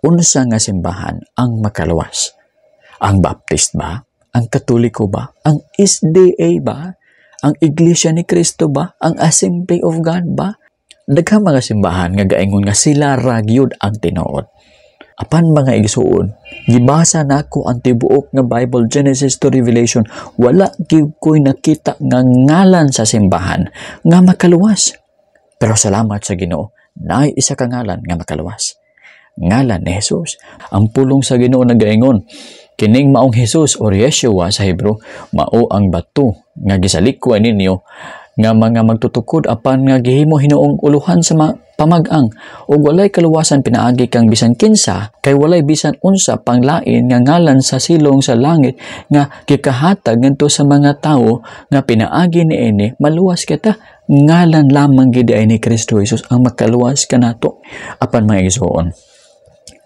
Unsa nga simbahan ang makaluwas? Ang Baptist ba? Ang Katoliko ba? Ang SDA ba? Ang Iglesia ni Cristo ba? Ang Assembly of God ba? Daghang mga simbahan nga gaingon nga sila ra gyud ang tinuod. Apan, mga igsuon, gibasa nako ang tibuok nga Bible, Genesis to Revelation, wala gyud ko'y nakita nga ngalan sa simbahan nga makaluwas. Pero salamat sa Ginoo, naay isa ka ngalan nga makaluwas. Ngalan ni Jesus. Ang pulong sa Ginoo nagaingon, kining maong Jesus or Yeshua sa Hebrew, mao ang bato nga gisalikway ninyo nga mga magtutukod apan nga gihimo hinuong uluhan sa pamag-ang, ug walay kaluwasan pinaagi kang bisan kinsa, kay walay bisan unsa pang lain nga ngalan sa silong sa langit nga gikahatag ngadto sa mga tawo nga pinaagi niini maluwas kita. Ngalan lamang gid ay ni Kristo Jesus ang makaluwas kanato. Apan, mga igsoon,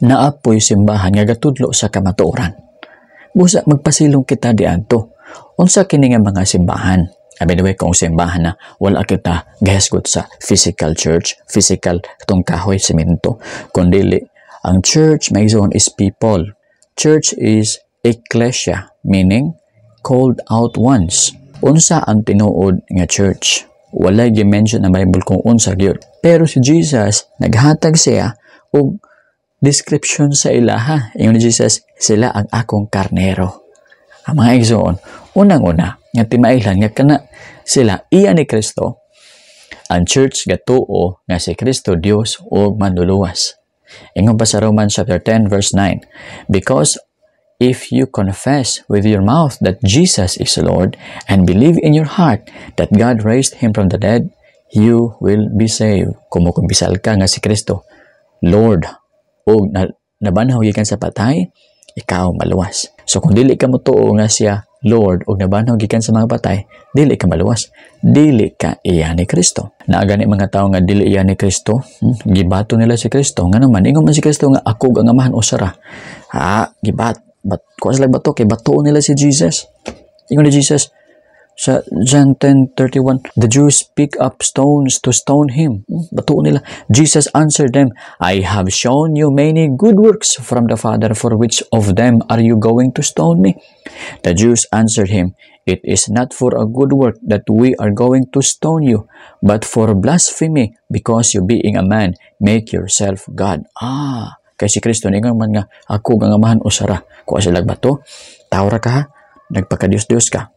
naa poy simbahan nga gatudlo sa kamatuoran. Busa magpasilong kita diadto. Unsa kini nga mga simbahan? By the way, kung simbahan na, wala kita gahisgot sa physical church, physical katong kahoy, semento. Kundili, ang church, mga igsoon, is people. Church is ecclesia, meaning called out ones. Unsa ang tinuod nga church? Wala gi-mention ang Bible kung unsa gyud. Pero si Jesus, naghatag siya og description sa ilaha. Ingon ni Jesus, "Sila ang akong karnero." Ang mga igsoon, unang-una, nga timailhan nga kana sila iya ni Kristo, ang church gatuo nga si Kristo Dios o manluluwas. Ingon pa sa Romans chapter 10 verse 9, "Because if you confess with your mouth that Jesus is Lord and believe in your heart that God raised him from the dead, you will be saved." Kung mukumpisal ka nga si Kristo Lord o nabanhaw gikan sa patay, ikaw maluwas. So kung dili ka motuo nga siya Lord ug nabanhaw gikan sa mga patay, dili ka maluwas. Dili ka iya ni Kristo. Naa gani mga tawo nga dili iya ni Kristo, gibato nila si Kristo. Ngano man ingon man si Kristo nga ako ug ang Amahan usa ra. Ha, gibat bat kuha sila bato kay batuon nila si Jesus. Ingon ni Jesus sa John 10:31, the Jews pick up stones to stone him. Batuon nila. Jesus answered them, "I have shown you many good works from the Father. For which of them are you going to stone me?" The Jews answered him, "It is not for a good work that we are going to stone you, but for blasphemy, because you, being a man, make yourself God." Ah, kay si Kristo ningon man nga ako ug ang Amahan usa ra. Kuha sila bato, tawra ka ha, nagpaka-Dios-Dios ka.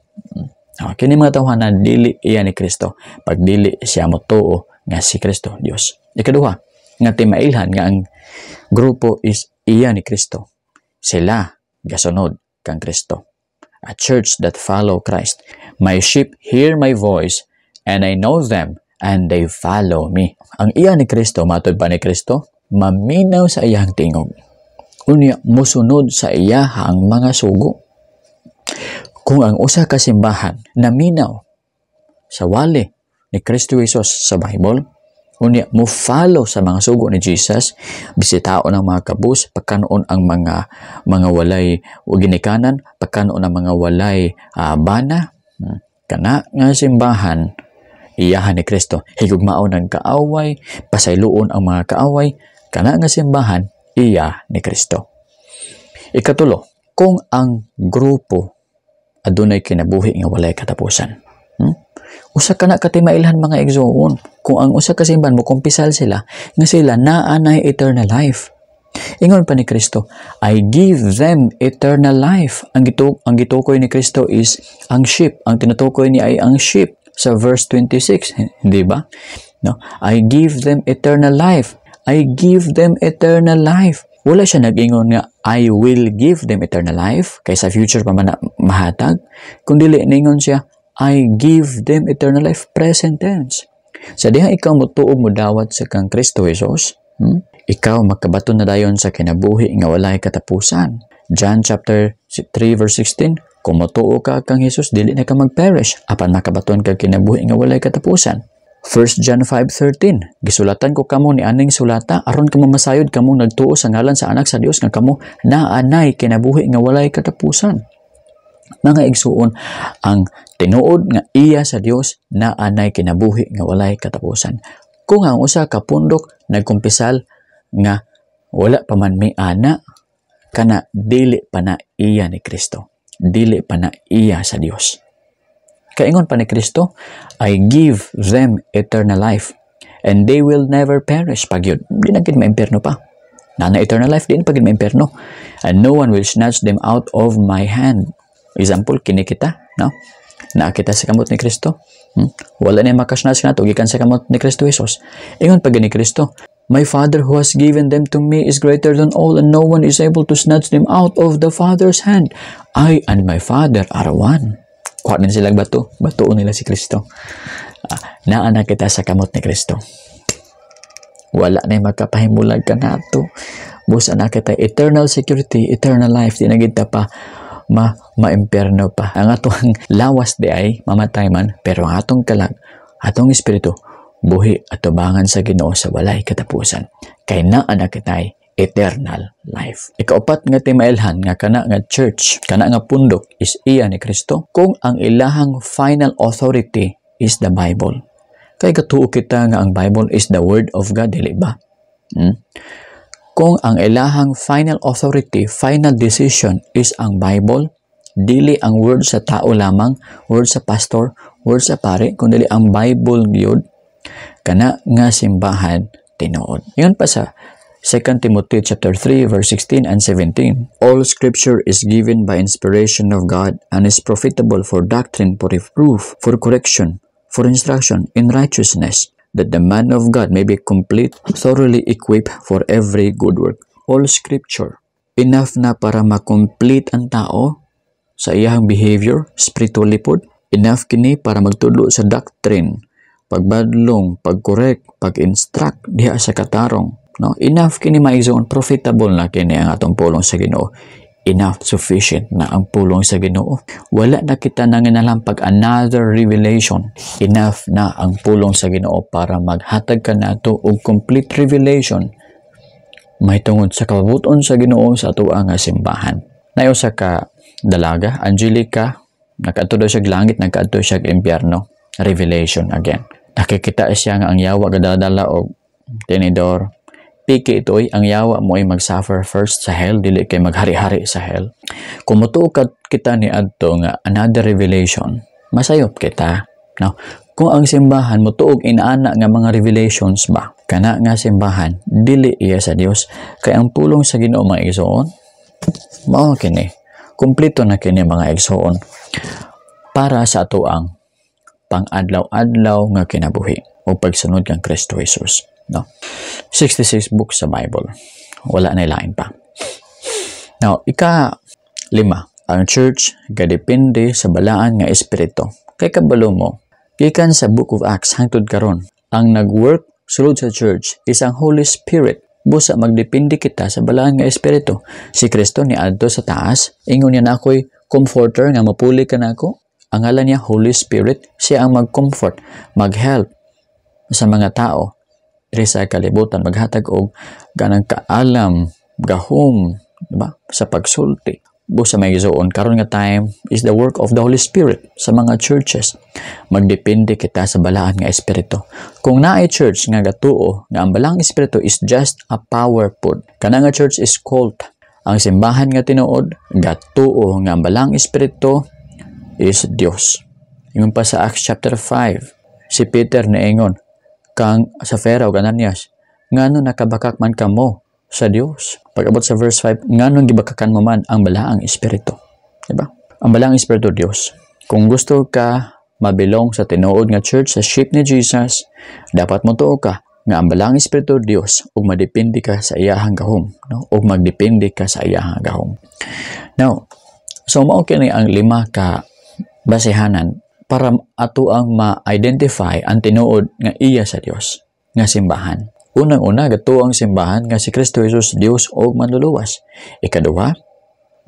Ah, kini mga tawhana dili iya ni Kristo pag dili siya motuo nga si Kristo Dios. Ikaduha nga timailhan nga ang grupo is iya ni Kristo, sila gasunod kang Kristo. A church that follow Christ. "My sheep hear my voice, and I know them, and they follow me." Ang iya ni Kristo, matod pa ni Kristo, maminaw sa iyang tingog. Unya, musunod sa iyahang mga sugo. Kung ang usa ka simbahan naminaw sa wali ni Kristo Jesus sa Bible, unya mo follow sa mga sugo ni Jesus, bisitaon ang mga kabus, pagkanoon ang mga walay ginikanan, pagkanoon ang mga walay bana, kana nga simbahan iyahan ni Kristo. Higugmaon ang kaaway, pasayloon ang mga kaaway, kana nga simbahan iya ni Kristo. Ikatulo, kung ang grupo adunay kinabuhi nga walay katapusan. Usa ka na katimailhan, mga igsoon. Kung ang usa ka simbahan mo kumpisal sila nga sila naa nay eternal life. Ingon pa ni Kristo, "I give them eternal life." Ang gitukoy ni Kristo is ang sheep. Ang tinutukoy niya ay ang sheep sa verse 26, hindi ba? No? "I give them eternal life. I give them eternal life." Wala siya nag-ingon nga "I will give them eternal life" kay sa future pa man na mahatag. Kung dili, ningon siya, "I give them eternal life," present tense. Sa diha ikaw motuo, mo dawat sa kang Kristo Jesus, ikaw makabaton na dayon sa kinabuhi nga walay katapusan. John chapter 3 verse 16, kung motuo ka kang Jesus, dili na ka mag-perish, apan makabaton kag kinabuhi nga walay katapusan. 1 John 5:13, "Gisulatan ko kamo ni aning sulata aron kamo masayod, kamo nagtuo sa ngalan sa Anak sa Dios, nga kamo naanay kinabuhi nga walay katapusan." Mga igsuon, ang tinuod nga iya sa Dios naanay kinabuhi nga walay katapusan. Kung ang usa ka pundok nagkumpisal nga Wala pa man may ana, kana dili pa na iya ni Kristo. Dili pa na iya sa Dios. Kaingon pa ni Kristo, "I give them eternal life and they will never perish." Pagyud, di na gid maimpierno pa. Na na eternal life, di na pagid maimpierno. "And no one will snatch them out of my hand." Example, kini kita, no? Naa kita sa kamot ni Kristo. Wala na makasnatch nato gikan sa kamot ni Kristo Jesus. Ingon pa ni Kristo, "My Father who has given them to me is greater than all, and no one is able to snatch them out of the Father's hand. I and my Father are one." Kuha din sila bato, batuon nila si Kristo. Naa na kita sa kamot ni Kristo. Wala na makapahimulag kanato. Busa na kita eternal security, eternal life, di na kita pa maimpierno pa. Ang atong lawas di ay mamatay man, pero ang atong kalag, atong espiritu, buhi at tubangan sa Ginoo sa walay katapusan. Kay naa na kitay eternal life. Ikaupat nga timailhan nga kana nga church, kana nga pundok is iya ni Kristo kung ang ilahang final authority is the Bible. Kay katuo kita nga ang Bible is the word of God, dili ba? Kung ang ilahang final authority, final decision is ang Bible, dili ang word sa tao lamang, word sa pastor, word sa pare, kundi ang Bible gyud, kana nga simbahan tinuod. Ingon pa sa 2 Timothy chapter 3 verse 16 and 17, "All scripture is given by inspiration of God and is profitable for doctrine, for reproof, for correction, for instruction in righteousness, that the man of God may be complete, thoroughly equipped for every good work." All scripture. Enough na para ma-complete ang tao sa iyang behavior, spiritually pod. Enough kini para magtudlo sa doctrine, pagbadlong, pag-correct, pag-instruct diha sa katarong. No? Enough kini, mga, profitable na kini ang atong pulong sa Ginoo. Enough, sufficient na ang pulong sa Ginoo. Wala na kita nanginahanglan pag another revelation. Enough na ang pulong sa Ginoo para maghatag kanato og complete revelation mahitungod sa kabubuton sa Ginoo sa atoa nga simbahan. Nayo sa ka dalaga, Angelica, nakaadto daw siya langit, nakaadto siya impyerno. Revelation again. Nakikita siya nga ang yawa gadala og tinidor. Piki ito ay ang yawa mo ay mag-suffer first sa hell, dili kay maghari-hari sa hell. Kung mutuo kita ni adto nga another revelation, masayop kita. No? Kung ang simbahan motuog inaana nga mga revelations ba, kana nga simbahan dili iya sa Dios, kay ang pulong sa Ginoo, mga igsoon, mao kini. Kumpleto na kini, mga igsoon, para sa ato ang pang-adlaw-adlaw nga kinabuhi o pagsunod kang Kristo Jesus. No? 66 books sa Bible. Wala na ilain pa. Now, ika lima, ang church gadepende sa balaan nga espiritu. Kay kabalo mo, gikan sa Book of Acts hangtod karon, ang nag-work sulod sa church is ang Holy Spirit. Busa magdepende kita sa balaan nga espiritu. Si Kristo ni adto sa taas, ingon niya na ako'y comforter nga mapuli ka nako. Ang ngalan niya Holy Spirit, siya ang mag-comfort, mag-help sa mga tao diri sa kalibutan, maghatag og ganang kaalam, gahom, diba? Sa pagsulti. Busa, mga igsoon, karon nga time is the work of the Holy Spirit sa mga churches. Magdepende kita sa balaan nga espiritu. Kung naay church nga gatuo nga ang balaang espiritu is just a power pod, kana nga church is cult. Ang simbahan nga tinuod gatuo nga ang balaang espiritu is Dios. Ingon pa sa Acts chapter 5, si Peter niingon kang Safira ug Ananias, "Ngano nakabakak man kamo sa Dios?" Pag-abot sa verse 5, "Nganong gibakakan mo man ang balaang espiritu?" Diba? Ang balaang espiritu Dios. Kung gusto ka mabilong sa tinuod nga church, sa sheep ni Jesus, dapat mo tuo ka nga ang balaang espiritu Dios ug madepende ka sa iyahang gahom, no? Ug magdepende ka sa iyahang gahom. Now, so mao kini ang lima ka basehanan para ato ang ma-identify ang tinuod nga iya sa Dios nga simbahan. Unang-una, gatuo ang simbahan nga si Kristo Jesus Dios og manluluwas. Ikaduha,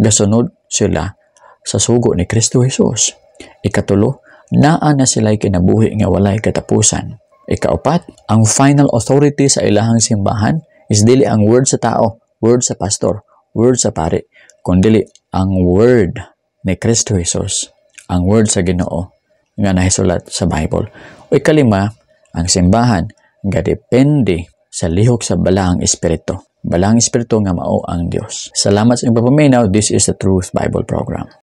gasunod sila sa sugo ni Kristo Jesus. Ikatulo, naa na sila'y kinabuhi nga walay katapusan. Ikaupat, ang final authority sa ilahang simbahan is dili ang word sa tao, word sa pastor, word sa pari, kundi ang word ni Kristo Jesus, ang word sa Ginoo nga nahisulat sa Bible. O ikalima, ang simbahan gadepende sa lihok sa balaang espiritu. Balaang Espiritu nga mao ang Dios. Salamat sa inyong pagpaminaw. This is the Truth Bible Program.